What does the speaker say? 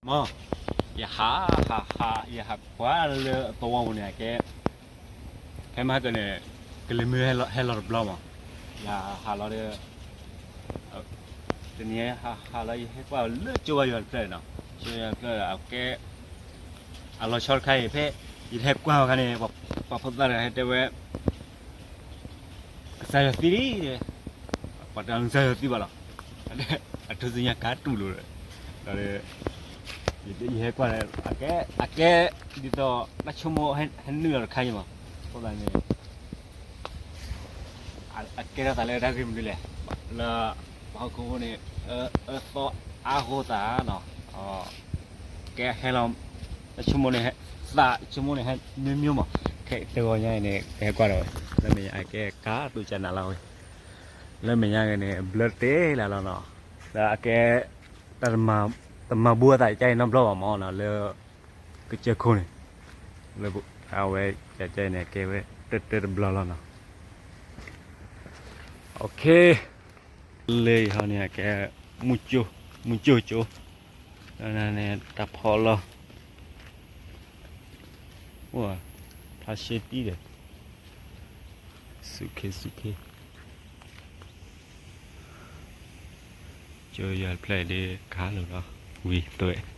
မ့ၢ်, ယဟး, ဟး, ဟး, ယဟးကွၢ်လၢအသဝီပူၤန့ၣ် အကဲ, ဖဲမဟါကန့ၣ် ကလံၤမုၢ်ဟဲလီၤတဘျီမး, ယဟးလီၤဒီး တနံၤဟးဟးလီၤ ယဟဲကွၢ်လၢကၠိဘါယွၤတဖျၢၣ်နီၤ, ကၠိဘါယွၤတဖျၢၣ် အကဲ, အလီၤဆီတခါအံၤ ဖဲယတဟဲကွၢ်အခါန့ၣ် ပှၤဖိသၣ်တဂၤဟဲတဲဝဲ ကစၢ်ယွၤသံလံ, ပှၤတဂၤကစၢ်ယွၤသံဘၣ်လီၤ, အထူၣ်စုညါကါတူၢ်လိာ်ဒီး, ယဟဲကွၢ်န့ၣ် အကဲ, ဒ်သိး တၢ်ဆိကမိၣ်ဟဲနုာ်လီၤတခါအံၤမး, အဃိသတးန့ၣ် အကဲထီၣ်သးလၢတၢ်ဂ့ၢ်မနုၤလဲၣ်, လၢပှၤဟီၣ်ခိၣ်ဖိန့ၣ် အၢသီအါအဃိသးနီၤ, ကဲဟဲလီၤ, တၢ်ဆိကမိၣ်န့ၣ်, သးဆိကမိၣ်န့ၣ် ဟဲမျိုးမျိုးမး, ခဲအံၤတဂီၤညါအံၤန့ၣ် ကဟဲကွၢ်ဒီးဝဲ, လၢမဲာ်ညါအကဲကါတူၢ်ကနၤလီၤဝဲ, လၢမဲာ်ညါက့ၤန့ၣ် ဘျၢတ့ၢ်လၢ်လီၤနီၤ, လၢအကဲ, တၢ်, တမၤဘူအသးကါအံၤနီတဘျီဘၣ်မးနီၤ လၢ ကစၢၢ်ခိၣ်န့ၣ်, လၢအဝဲကကဲန့ၣ် ကဲဝဲတၢၢ်တၢၢ်တဘျီလီၤနီၤ, လၢအံၤဟီန့ၣ် ကဲ, မုၢ်ကၠိၣ်ကၠိ, န့ၣ် တၢ်ဖီလီၤ, ဖးရှဲတံၢ်ဒီး, ဆူၣ်ခ့ဆူၣ်ခ့, ကၠိယွၤတဖျၢၣ်ဒ်ကါလိာ်ဒီး, ဝံၤသွဲၣ်